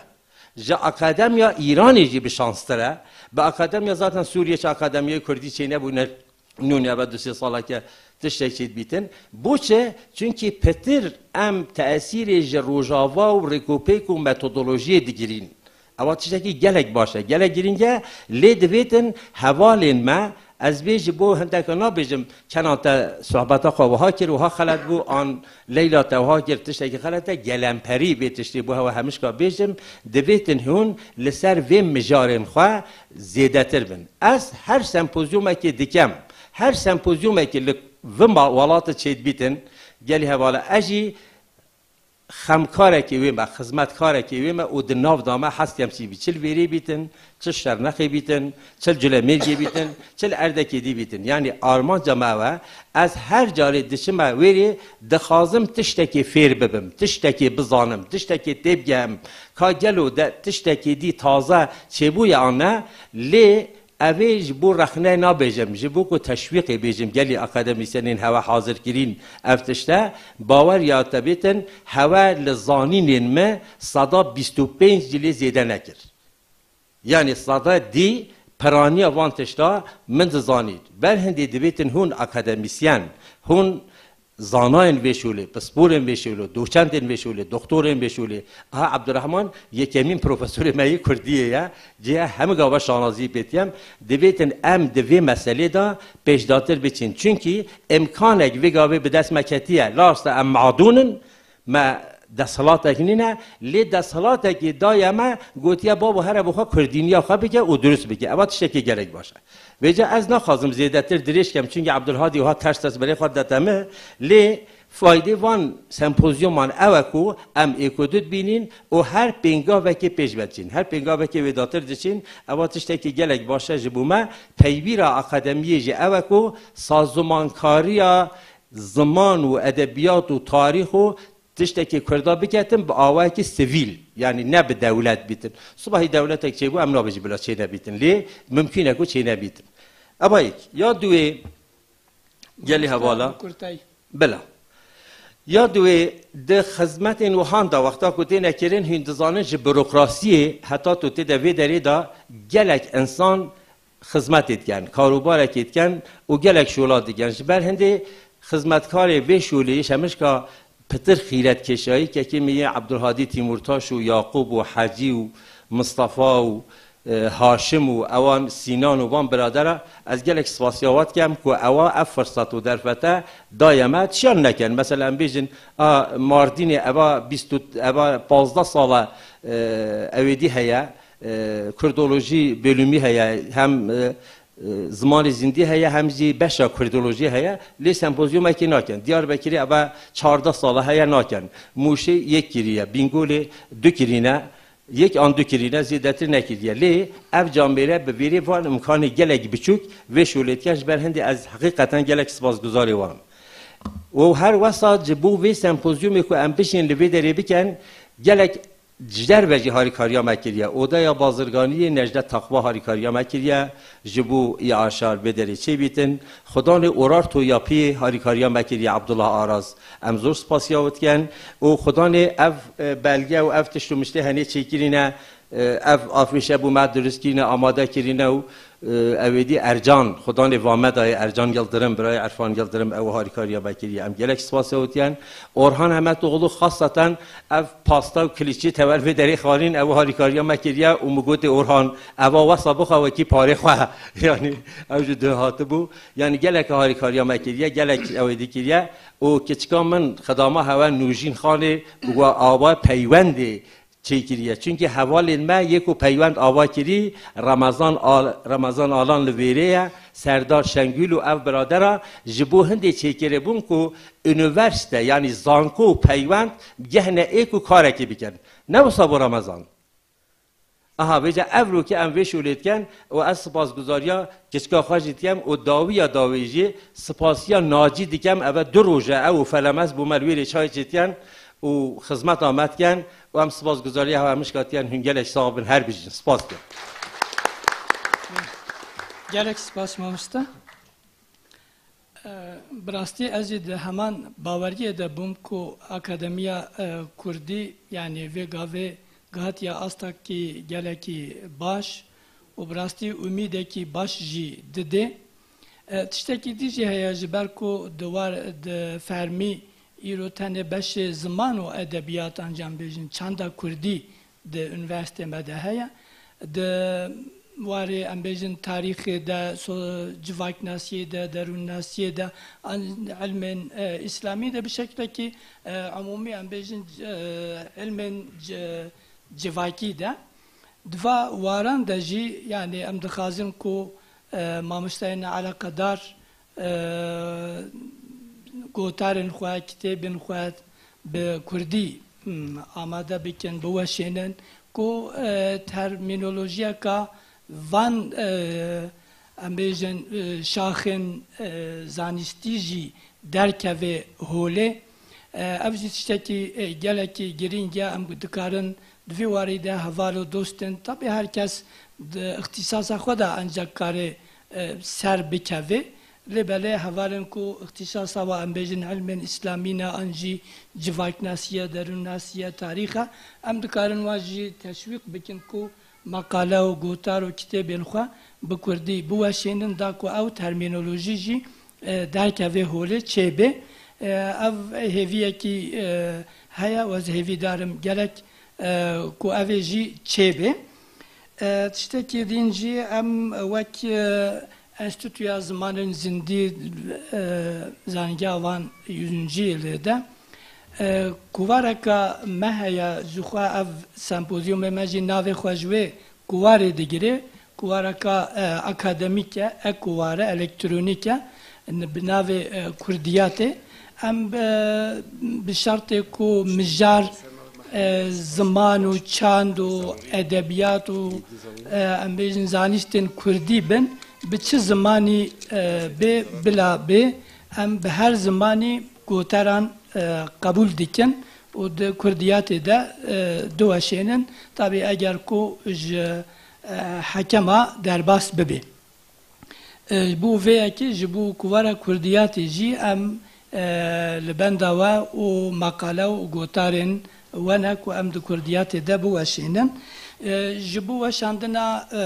Ji akademiya Îranê jî bi şanstir e. Bi akademiya zaten Sûriyê çi akademiyê kurdî çênebûne, nû nebe du sê saleke tiştek çêdibîtin. Bo çi? Çunkî pitir em tesîrê ji Rojava û rêkopêk û metodolojiyê digirîn. Ewa tiştekî gelek baş e, gelek girîng e, lê divêtin hevalên me, ez bê ji bo hindeke nabêjim, Kenan te sohbeta xwe wiha kir, wiha xelet bû, an Leyla te wiha kir, tiştekî xelet e, gelemperî vê tiştê bo hewe hemişka bêjim, divêtin hûn li ser vê mijarên xwe zêdetir bin. Ez her sempozyumekê dikem, her sempozyumekê li vima welatê çêdibîtin, gelî hevala, ez jî xemkarekê wê me, xizmetkarekê wê me û di nav da me hez dikem çi bî. Çi li Vêrê bîtin, çi li Şernexê bîtin, çi li Culemêrgê bîtin, çi li Erdekê dî bîtin. Yanî armanca me ew e, ez her carê diçime Wêrê, dixwazim tiştekê fêr bibim, tiştekê bizanim, tiştekê têbigehim. Ka gelo de tiştekê dî taze çêbûye an ne, lê Evê ji bo rexne nabêjim, ji bo ku teşwîqê bêjim, gelî akademîsyenên hewe hazir kirîn ev tişte, bawer ya te bêtin, hewe li zanînên me seda bîst û pênc cilê zêde nekir. Yanî seda dî piraniya van tişta min dizanî. Ber hindê divêtin hûn akademîsyen, hûn zanayên vê şûlê, pisporên vê şûlê, doçentên vê şûlê, doktorên vê şûlê. Aha Ebdurrehman yekemîn profesorê me yê Kurdiyê ye. Cihê hemî gava şanazî pê diyem. Divêtin em di vê meselê de pêşdatir biçin. Çunkî îmkanek vê gavê bi dest me ketiye. Rast e em madûn in, me desthilatek nîne, lê desthilatekî daye me, gotiye babo here bi xwe kurdîniya xwe bike û dirust bike. Eva tiştekî gelek baş e. Vêca ez naxwazim zêdetir dirêj kem, çunkî Ebdulhadî wiha ters ters berê xwe dete min, lê faydê van sempozyuman ew e ku em êk û du dibînin û her pêngavekê pêş ve diçin. Her pêngavekê wêdatir diçin, ewa tiştekî gelek baş e ji bo me. Peywîra akademiyê jî ew e ku sazûmankariya ziman û edebiyat û tarîx û tiştekê Kurda biketin bi awayekî sivîl, yanî ne bi dewlet bîtin. Sibahî dewletek çêbû, em nabêjin bila çênebîtin. Lê mimkûn e ku çênebîtin. Eva yek. Ya duwê, gelî hevala. Kurtay. Bila. Ya duwê, di xizmetên wihan de wexta ku têne kirin, hûn dizanin ji burokrasiyê heta tu tê de vê derê de gelek insan xizmetê dikin, karûbarekê dikin û gelek şola dikin. Ji ber hindê xizmetkarê vê şolê, ji hemişka pitir xîretkêşayî kekê min yê Ebdulhadî Tîmurtaş û Yaqûb û Hecî û Mistefa û, e, Haşim û ewan Sînan û van biradera, ez gelek spasiya we dikim ku ewa ev firsat û derfete daye me, çiyan nekin. Mesela em bêjin, a, Mardînê eva bîst û, eva pazdeh sala, e, ew êdî heye, e, kurdolojî bölümî heye, hem, e, e, zimanê zindî heye, hem jî beşa kurdolojî heye, lê sempozyumekê nakin. Diyarbekirê eva çardeh sala heye nakin. Mûşê yek kiriye, Bîngolê du kirîne, Yek an du kirîne, zêdetir nekiriye. Lê ev camêre bi vêrê van imkanê gelek biçûk vê şolê dikin, ji ber hindê ez heqîqeten gelek spasguzarê wan. Û her wesa ji bo vê sempozyumê ku em bişên li vê derê bikin, gelek ji derve jî harîkariya me kiriye. Odeya Bazirganiyê Necdet Takva harîkariya me kiriye, ji bo îaşar vê derê çêbîtin. Xudanê Urartu Yapiyê harîkariya me kiriye, Abdullah Aras. Em zor spasiya wî dikin. Û xudanê ev, e, belge û ev tişt û miştê henê çêkirîne, e, ev afîşe bo me dirust kirîne, amade kirîne û, e, ew êdî Ercan, xudanê va me dayê Ercan Yildirim, birayê Erfan Yildirim, ew harîkariya me kiriye. Em gelek spasiya wî dikin. Orhan Hemetoğlu xaseten ev pasta û kilîçê tewer vê derê xwarîn, ew harîkariya me kiriye û min gotê Orhan, eva wesa bixwe wekî parê xwe. Yanî ew ji duh hatibû. Yanî gelek harîkariya me kiriye, gelek ew êdî kiriye. Û kiçika min xidama hewe Nûjîn Xanê û awa peywendê çêkiriye. Çunkî hevalên me yê ku peywend ava kirî, Remezan Al-, Remezan Alan li vêrê ye, Serdar Şengül û ev biradera ji bo hindê çêkiribûn ku unîversîte, yanî zanko û peywend gehne ê ku karekê bikin. Ne wisa bû Remezan. Aha, vêca ev rokê em vê şolê dikin û ez spasguzariya kiçika xwe jî dikim û dawiya dawî jî spasiya Nacî dikim. Eve du roj e, ew û Felemez bo me li wê rê çayê çêtiyen û xizmeta me dikin û em spasguzariya hewe em mişkatiyen. Hûn gelek sax bin, her bijîn. Spas dikim. Gelek spas mamoste. E, bi rastî ez jî di heman baweriyê de bûm ku Akademiya, e, Kurdî, yanî vê gavê gihatiye astakî gelekî baş û bi rastî umîdekî baş jî didê. E, tiştekî dî jî heye, ji ber ku di war, di fermî îro tenê beşê ziman û edebiyat, an jî em bêjin çanda kurdî di unîversîtê me de heye. Di warê, em bêjin, tarîxê de, so-, civaknasiyê de, derûnnasiyê de, an ilmên, e, îslamî de bi şeklekî, e, umûmî, em bêjin, c-, e, ilmên c-, civakî de. Di va waran de jî, yanî em dixwazin ku, e, mamosteyên eleqedar, e, gotarên xwe, kitêbên xwe bi kurdî, m, amade bikin, biweşênin, ku, e, termînolojiyeka van, e, em bêjin, e, şaxên, e, zanistî jî derkeve holê. E, ev jî tiştekî, e, gelekî girîng e. Em dikarin di vî warî de heval û dostên, tabî her kes di îxtîsasa xwe de ancak kare, e, ser bikeve. Lê belê hevalên ku îxtîsasa we, em bêjin, ilmên îslamî ne, an jî civaknasiye, derûnnasiye, tarîx e, em dikarin wan jî teşwîq bikin ku meqale û gotar û kitêbên xwe bi kurdî biweşênin, da ku ew termînolojî jî, e, derkeve holê, çêbe. E, ev hêviyekî, e, heye û ez hêvîdar im gelek, e, ku ev ê jî çêbe. E, tiştekî din jî em wek, e, Enstîtuya Zimanên Zindî, e, Zanîngeha Van Yüzüncü Yılı de, e, kuvareka me heye, ji xwe ev sempozyumê me jî navê xwe ji wê kuvarê digire. Kuvareka, e, akademîk e, e-kuvar e, elektronîk e, bi navê, e, Kurdiyatê. Em, e, bi şertê ku mijar, e, ziman û çand û edebiyat û, e, em bêjin zanîştên kurdî bin, bi çi zimanî, e, bê, bila bê, em bi her zimanî gotaran, e, qebûl dikin û di Kurdiyatê de, e, diweşênin. Tabî eger ku ji, e, hekema derbas bibe. E, ji bo vê yekê, ji bo kuvara Kurdiyatê jî em, e, li benda we û meqale û gotarên we ne ku em di Kurdiyatê de biweşînin. E, ji bo weşandina, e,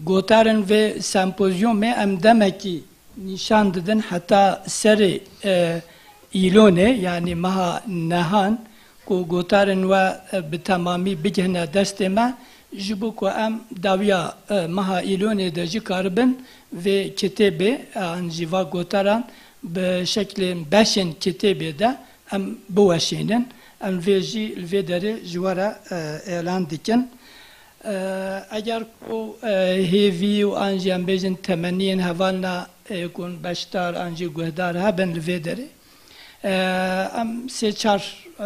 gotarên vê sempozyumê em demekî nîşan didin heta serê, e, Îlonê, yanî meha nehan, ku gotarên we, e, bi temamî bigihne destê me, ji bo ku em dawiya, e, meha Îlonê de jî karibin vê kitêbê, e, an jî va gotaran bi şeklên beşên kitêbê de em biweşînin. Em vê jî li vê derê ji we re, e, êlan dikin. E, eger ku, e, hêvî û an jî em bêjin temenniyên hevalna, e, ku beşdar an jî guhdar hebin li vê derê, e, em sê çar, e,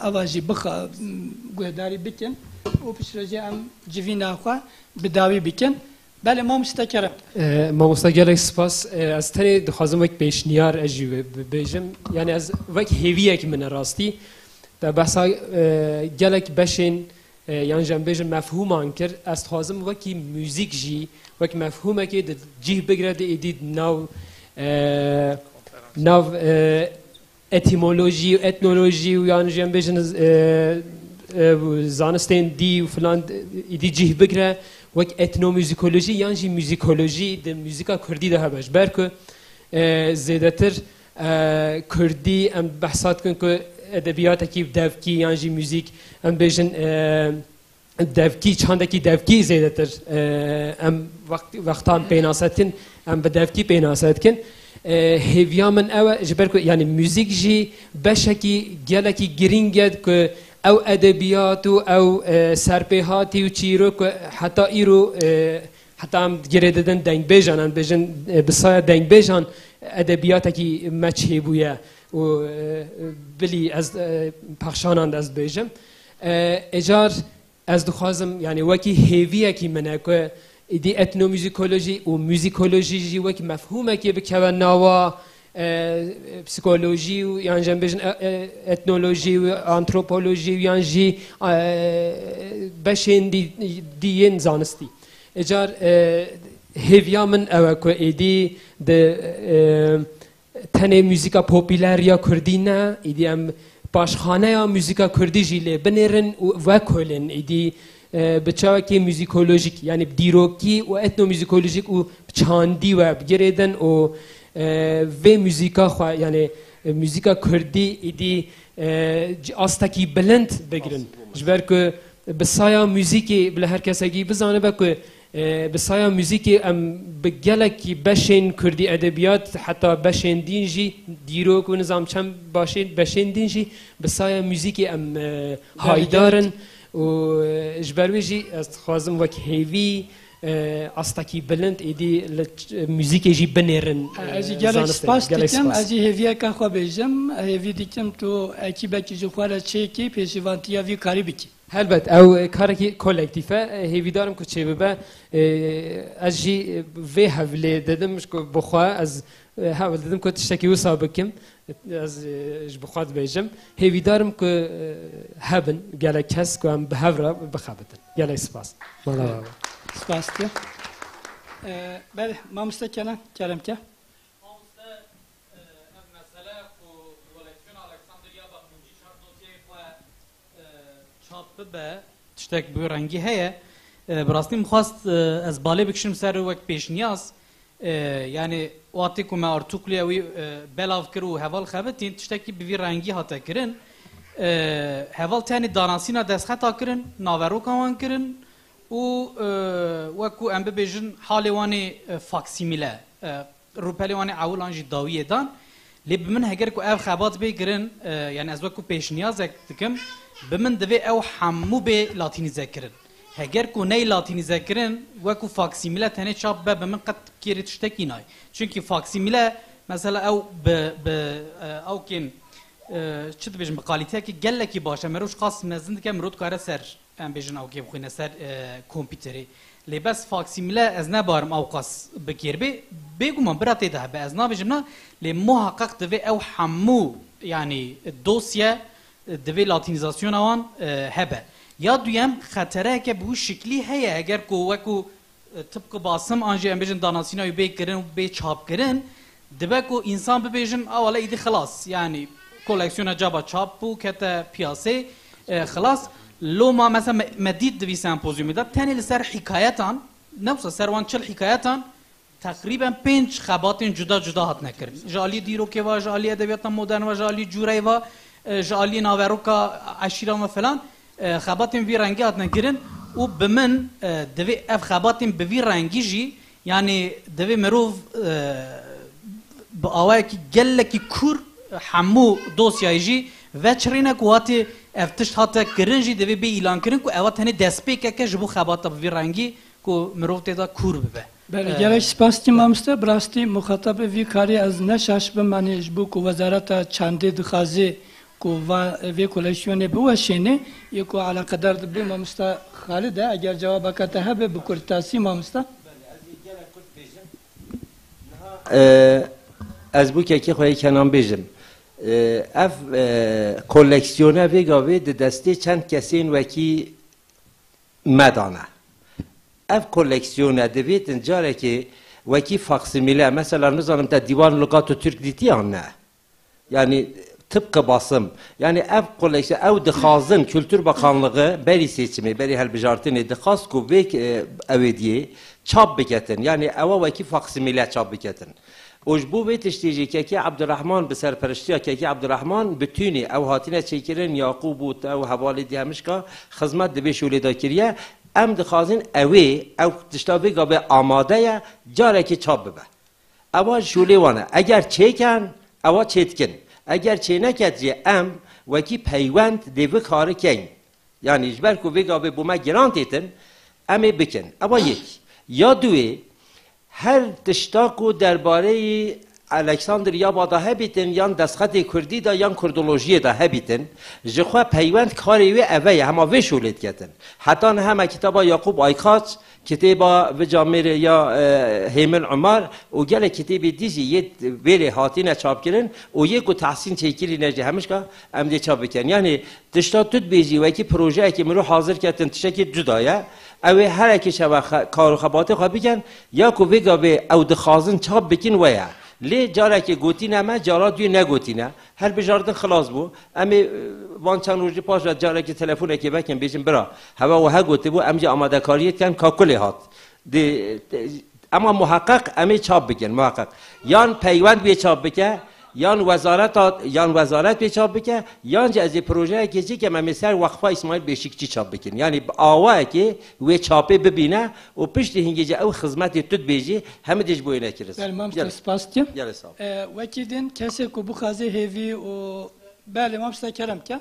ava jî bixa-, guhdarî bikin. û piştre jî em civîna xwe bi dawî bikin. Belê mamoste kerem. E, mamoste gelek spas. E, ez tenê dixwazim wek pêşniyar ez jî bi-, bibêjim. Yani ez wek hêviyek min e rastî. Te behsa, e, gelek beşên, e, yan jî em bêjin mefhûman kir. Ez dixwazim wekî muzîk jî, wek mefhûmekê di cih bigire di êdî nav, e, nav, e, etîmolojî û etnolojî û yan jî em bêjin, e, e, zanistên dî û filan, e, îdî cih bigire, wek etnomuzîkolojî yan jî muzîkolojî di muzîka kurdî de hebe. Ji ber ku, e, zêdetir, e, kurdî em behsa dikin ku edebiyatekî devkî yan jî muzîk, em bêjin, e, devkî, çandekî devkî zêdetir, e, em wext-, wextan pênase dikin, em bi devkî pênase dikin. E, hêviya min ew e, ji ber ku, yani, muzîk jî beşekî gelekî girîng e ku ew edebiyat û ew, e, serpêhatî û çîrok ku heta îro, e, heta em girê didin dengbêjan, em bêjin, e, bi saya dengbêjan edebiyatekî me çêbûye û, e, bilî ez, e, pexşanan de ez dibêjim. E, ecar Ez dixwazim, yani, wekî hêviyekî min e ku êdî etnomuzîkolojî û muzîkolojî jî wekî mefhûmekê bikeve nava, e, psîkolojî û yan jî em bêjin, e, e, etnolojî û antropolojî û yan jî, e, beşên dî, dî yên zanistî. Ecar, e, hêviya min ew e ku êdî di, e, tenê muzîka popîler ya kurdî ne, îdî em paşxaneya muzîka kurdî jî lê binêrin û vekolin, îdî, e, bi çawekî muzîkolojîk, yani dîrokî û etnomuzîkolojîk û çandî we bigirêdin û, e, vê muzîka xwe, yani, e, muzîka kurdî îdî, e, ci-, astekî bilind bigirin. Ji ber ku bi saya muzîkê bila her kesekî bizanibe ku E, bi saya muzîkê em bi gelekî beşên kurdî edebiyat, heta beşên din jî dîrok û nizam çend başên, beşên din jî bi saya muzîkê em, e, haydar in û, e, ji ber wê jî ez dixwazim wek hêvî, e, astekî bilind êdî li ç-, muzîkê jî binêrin, e, zanistê. Ez jî gelek spas dikim, ez jî hêviyeke xwe bêjim, hêvî dikim tu ekîbekî ji xwe re çêkî, pêşîvantiya vî karî bikî. Helbet, ew karekî kolektîf e. Hêvîdar im ku çêbibe. Ez jî vê hewlê didim, ji ku bi xwe ez hewl didim ku tiştekî wisa bikim. Ez ji bi xwe dibêjim. Hêvîdar im ku hebin gelek kes ku em bi hev re bixebitin. Gelek spas. Mala we. Spas dikim. Belê, mamoste Kenan, kerem ke. Mamoste, ev mesele ku koleksiyona Alexander Yabak min jî çar dosyayê xwe e, çap bibe, tiştek bi wî rengî heye. E, bi rastî min xwest, e, ez balê bikişim ser wek pêşniyaz. E, yani, wextê ku me artûklê wî, e, belav kir û heval xebitîn, tiştekî bi vî rengî hate kirin. E, heval tenê danasîna destxeta kirin, naveroka wan kirin û, e, wek ku em bibêjin, halê wan ê, e, faksîmîle, e, rûpelê wan ê ewil an jî dawiyê dan. Lê bi min heger ku ev xebat bê kirin, e, yani ez wekî pêşniyazek dikim, bi min divê ew hemû bê latînîze kirin. Heger ku ney latînîze kirin, wekî faksîmîle tenê çap be, bi min qet kêrî tiştekî nayê. Çunkî faksîmîle, mesela ew bi, bi, e, ewkên, e, çi dibêjin, bi kalîteyekî gelekî baş e, mirov ji qas mezin dike, mirov dikare ser em bêjin ew kê bixwîne ser, e, kompîterê. Lê bes faksîmîle ez nebarim ew qas bi kêr bê. Bêguman bira tê de hebe, ez nabêjim na, lê muhaqqeq divê ew hemû, yanî dosye, e, divê latînîzasyona wan, e, hebe. Ya duyem, xetereyeke bi wî şiklî heye, eger ku wekû e, tibqi basim an jî em bêjin danasîna wî bê kirin û bê çapkirin, dibe ku însan bibêjin, a wele îdî xilas, yanî koleksiyona caba çap bû, kete piyasê, e, xilas. Loma mesela me, me dît di vî sempozyumê de tenê li ser hikayetan, ne wisa ser wan çil hikayetan, teqrîben pênc xebatên cuda cuda hatine kirin. Ji alî dîrokê ve, ji alî edebiyata modern ve, ji alî cûreyê ve, e, ji alî naveroka eşîran ve filan, e, xebatên vî rengî hatine kirin û bi min, e, divê ev xebatên bi vî rengî jî, yanî divê mirov, e, bi awayekî gelekî kûr hemû dosyayê jî veçirîne ku hatê ev tişt hate kirin jî divê bê îlankirin ku eva tenê destpêkeke ji bo xebata bi vî rengî ku mirov tê de kûr bibe. Belê, e, gelek spas dikim mamoste. Bi rastî muxatabê vî karî ez ne şaş bim, yanî ji bo ku Wezareta Çandê dixwaze û va-, vê koleksiyonê biweşêne, yê ku eleqedar dibe mamosta Xalid e, eger cewabeke te hebe bi kurtasî mamosta. E, ez bû kekê xwe yê Kenan bêjim. E, ev, e, koleksiyone vê gavê di destê çend kesên wekî me de ne. Ev koleksiyone divêtin carekê wekî faksimîle, mesela nizanim te Dîwan Lugat û Türk dîtî yan ne? Yani tıpkı basım. Yani ev koleksiyon, ew dixwazin Kültür Bakanlığı berî seçimê, berî hilbijartinê dixwast ku vê, e, ew ê diyê çap biketin. Yani ewa wekî faksimîle çap biketin. Û ji bo vê tiştê jî Kekê Ebdurrahman, bi serperiştiya Kekê Ebdurrahman, bi tûnî ew hatine çêkirin, Yaqûb û ew hevalê dî hemişka xizmet di vê şûlê de kiriye. Em dixwazin ew ê, ew tişta vê gavê amade ye, carekê çap bibe. Ewa ji şûlê wan e. Eger çêken, ewa çêdikin. Eger çêneket jî em wekî peywend dê vê karî keyn. Yanî ji ber ku vê gavê bo me giran têtin, em ê bikin. Ewa yek. Ya duwê, her tişta ku derbareyî Alexander Yaba de hebîtin, yan destxetê kurdî de, yan kurdolojiyê de hebîtin, ji xwe peywend karê wê eve ye, hema vê şûlê diketin. Heta niha me kitaba Yaqûb Aykaç, kitêba Vica Mêrê ya, e, Hêmin Umar û gelek kitêbê dî jî yê vêrê hatîne çapkirin û yê ku tehsîn çêkirîne jî hemişka em dê çap bikin. Yanî tişta tu dibêjî wekî projeyekê mirov hazir ketin tiştekî cuda ye. Ew ê herekî şeve xe-, kar û xebatê xwe bikin, ya ku vê gavê ew dixwazin çap bikin we ye. Lê carekê gotîne me, cara duyê negotîne. Hilbijardin xilas bû. Em ê, e, van çend rojî paş ve carekî telefonekê vekin, bêjin bira, heve wiha gotibû, em jî amadekariyê dikin, ka kulê hat. Di, te-, ema muheqeq em ê çap bikin, muheqeq. Yan peywend wê çap bike, yan wezareta, yan wezaret wê çap bike, yan jî ez ê projeyekê çêkim, em ê ser Weqfa Îsmaîl Beşîkçî çap bikin. Yanî bi awayekê wê çapê bibîne û piştî hingê jî ew xizmetê tu dibêjî, hemî dê ji bo wê nekirin. Belê, mamoste, Gelek. Spas dikim. Gelek sağ ol. E, wekî din kesê ku bixwaze hêvî û, belê, mamoste, kerem ke.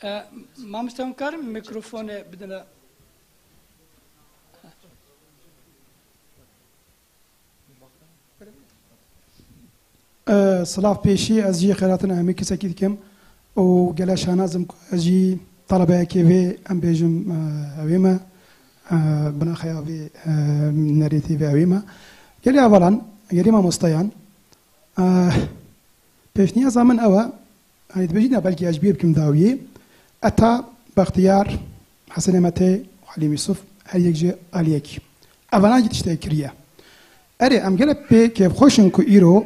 E, mamoste, hûn karin mikrofonê bidine? E, silav pêşî, ez jî xêratina hemî kesekî dikim û gele şanaz im ku ez jî talebeyekê vê, em bêjim, e, evê me, e, binaxeya vê, e, nerêtê vê evê me. Gelê hevalan, gelê mamosteyan, e, pêşniyaza min ew e, Hani dibêjî ne, belkî ez ji bîr bikim dawiyê. Eta, Bextiyar, Hesen Emete, Halim Yusuf, her yek ji aliyekî. Evana jî tiştek kiriye. Erê, em gelek pê kêfxweş in ku îro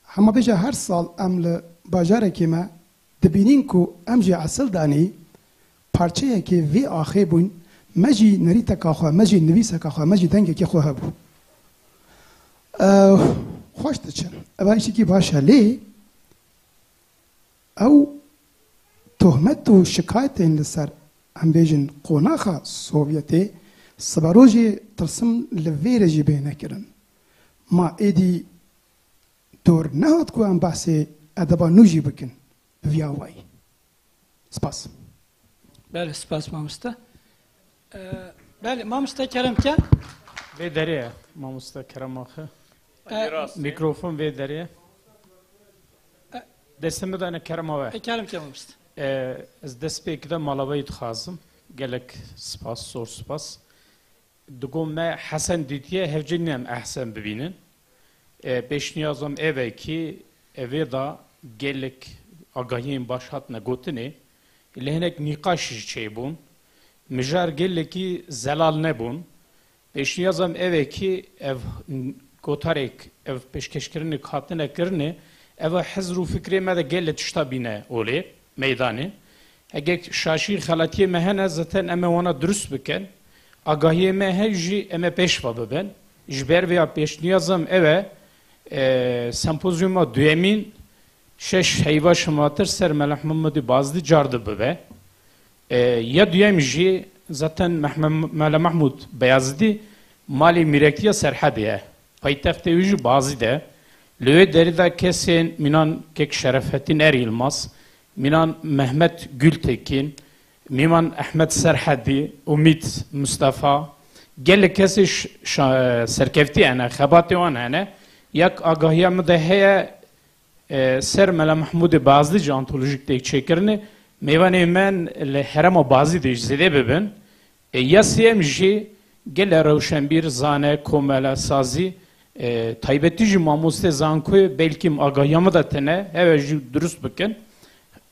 hema bêje her sal em li bajarekê me dibînin ku em jî esil danî parçeyekê vê axê bûn, me jî nerîteka xwe, me jî nivîseka xwe, me jî dengekê xwe hebû. Ew, xweş diçin. Eva îşekî baş e, lê ew tohmet û şikayetên li ser, em bêjin, qonaxa Sovyetê, siberojê tirsim li vê re jî bê nekirin. Ma êdî dor nehat ku em behsê edeba nû jî bikin bi vî awayî. Spas. Belê, spas mamoste. Ee, belê, mamoste kerem ke. Vê derê ye, mamoste kerem axe. Ee, Mikrofon vê derê ye. Destê min dane kerema we. E, kerem ke mamoste. Ee, ez dest pê kide mala we dixwazim. Gelek spas, zor spas. Digo me Hesen dîtiye, hevcî nîne em Ehsen bibînin. E, pêşniyaza min ev e kî evê de gelek agahiyên baş hatine gotinê, lê hinek nîqaş jî çêbûn. Mijar gelekî zelal nebûn. Pêşniyaza min ev e kî ev gotarêk, ev pêşkeşkirinê hatine kirinê, ev hizr û fikrê me de gelek tişta bîne olê, meydanê. Eger şaşî xelatiyê me hene, zaten em ê wana dirust bikin. Agahiyê me heye jî em ê pêş ve bibin. Ji ber vê ya pêşniyaza min ev e, e, sempozyuma duyemîn şeş heyva şimatir ser Mele Mehmûdê Bazdî car du bibe. E, ya duyem jî zaten Mehme-, Mele Mehmûd Beyazidî malê mîrekiya Serhedê ye. Paytextê wî jî Bazîd e. Li wê derê de kesên mînan kek Şerefettin Er Yilmaz, mînan Mehmet Gültekin, mînan Ehmed Serhedî, Umît Mustafa, gelek kesê ş-, şa-, serkeftî hene, xebatê wan hene. Yek agahiya min de heye, E, ser Mela Mehmûdê Bazlî jî antolojîk têk çêkirinê, mêvanê me li herêma Bazlî de jî zêde bibin. E, ya sêyem jî gelek rewşenbîr, zane, komele, sazî, e, taybetî jî mamostê zankoyê belkî em agahiya me de tine, hewe jî dirust bikin.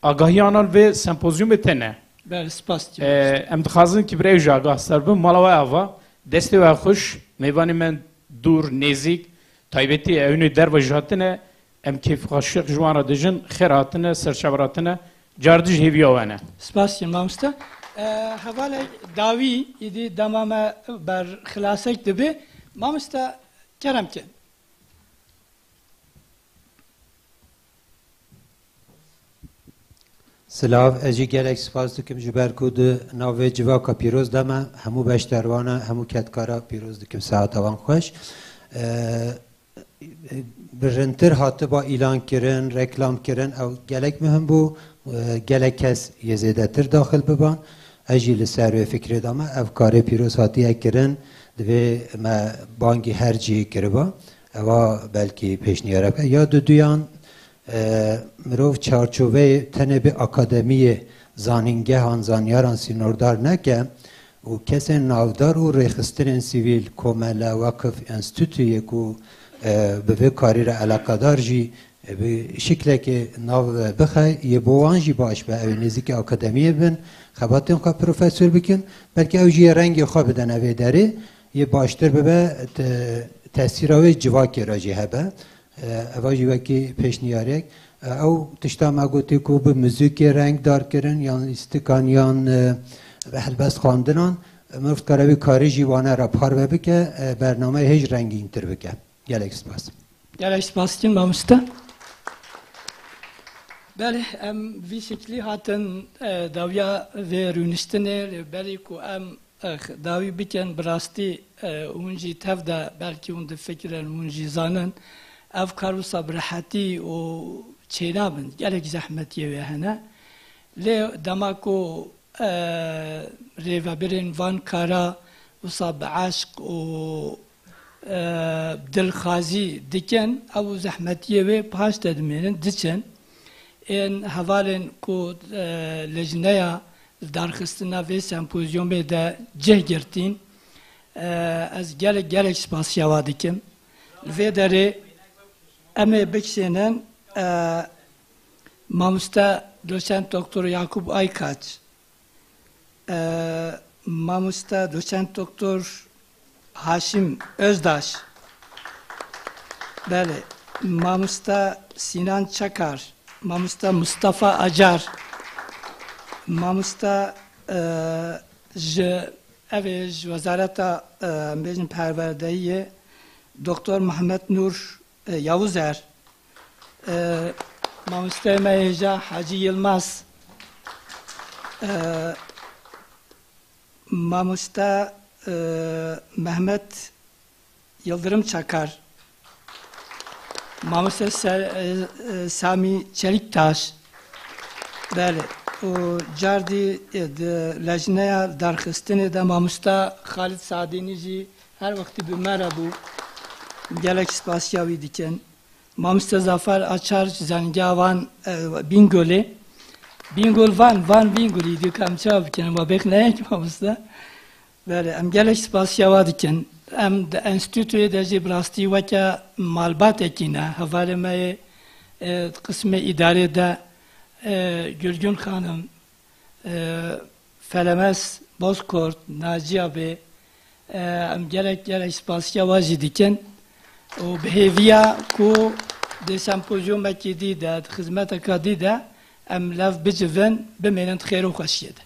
Agahiyanan vê sempozyumê tine. Belê, spas dikim. E, em dixwazin ki birê jî agah ser bin, mala we ava, destê we xweş, mêvanê me dûr, nêzîk, taybetî ewnê derve jî hatine, em kêfxweşiyek ji wan re dijin, xêr hatine, serçav hatine, car dij hêviya we ne. Spas dikim mamoste. E, hevalê dawî, îdî dema me ber xilasek dibe. Mamoste, kerem ke. Silav, ez jî gelek spas dikim ji ber ku di nav vê civaka pîroz de me hemû beşdarvana, hemû kedkara pîroz dikim, saeta wan xweş. E, bi rintir hatiba îlan kirin, reklam kirin, ew gelek muhim bû, e, gelek kes yê zêdetir daxil biban. Ez jî li ser wê fikrê de me, ev karê pîroz hatiye kirin, divê me bangî her cihê kiriba. Ewa belkî pêşniyarek e. Ya duduyan, e, mirov çarçoveyê tenê bi akademiyê, zanîngehan, zanyaran sînordar neke û kesên navdar û rêxistinên sivîl, komele, wekif, enstîtuyê ku, e, bi vê karî re eleqedar jî, e, bi şiklekê nav bixe, yê bo wan jî baş be, ew ê nêzîkî akademiyê bin, xebatên xwe profesor bikin, belkî ew jî yê rengê xwe bidene vê derê, yê baştir bibe, te-, tesîra wê civakê re jî hebe. E, eva jî wekî pêşniyarek. E, ew tişta me gotî ku bi muzîkê rengdar kirin, yan lîstikan, yan, e, helbest xwandinan, e, mirov dikare wî karî jî wane re parve bike, e, bernameyê hêj rengîntir bike. Gelek spas. Gelek spas dikim mamoste. Belê, em vî şiklî hatin, e, dawiya vê rûniştinê, lê berî ku em, e, dawî bikin, bi rastî, e, hûn jî tev de belkî hûn difikirin, hûn jî zanin, ev kar wisa bi rehetî û çênabin, gelek zehmetiyê wê hene. Lê dema ku e, rêvebirên van kara wisa bi eşq û, e, dilxwazî dikin, ew zehmetiyê wê paş de dimênin, diçin. Ên hevalên ku, e, lejneya darxistina vê sempozyumê de cih girtîn, e, ez gelek, gelek spasiya wa dikim. Li vê derê em ê bikişênin, e, mamoste doçent doktor Yakup Aykaç, Ee, mamoste doçent doktor Haşim Özdaş. Belê. Mamoste Sinan Çakar. Mamoste Mustafa Acar. Mamoste, e, ji, ev ê ji wezareta, e, em bêjin perwerdeyiyê, doktor Mehmet Nur, e, Yavuzer. E, mamoste me hêja Hacî Yilmaz, e, mamoste, e, Mehmet Yildirim Çakar, mamoste Se-, e, e, Samî Çeliktaş, belê, û cardî, e, di lejneya darxistinê de mamoste Xalid Sadînî jî her wextî bi me re bû. Gelek spasiya wî dikin. Mamoste Zafer Açar ji Zanîngeha Van, e, Bîngolê. Bîngol Van, Van Bîngolî, dî ka em çawa bikin, em bêxne yek mamoste. Belê, em gelek spasiya wa dikin. Em di enstîtuyê de jî bi rastî weke malbatekî ne. Hevalê me yê, e, qismê îdarê de, e, Gülgün Xanim, e, Felemes Bozkurt, Naciya bê, e, em gelek, gelek spasiya we jî dikin û bi hêviya ku di sempozyumekî dî de, di xizmeteka dî de em lev bicivin, bimênin di xêr û xweşiyê de.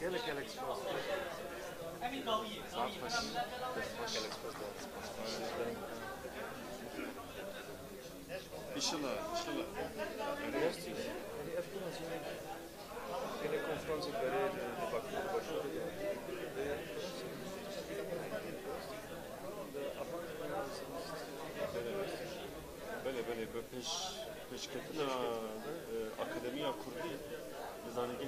Gelek gelek spas. Saet xweş. Gelek spas. İnşallah, inşallah. Belê, belê, bi pêş, pêşketina, e, Akademiya Kurdî li zanîngehê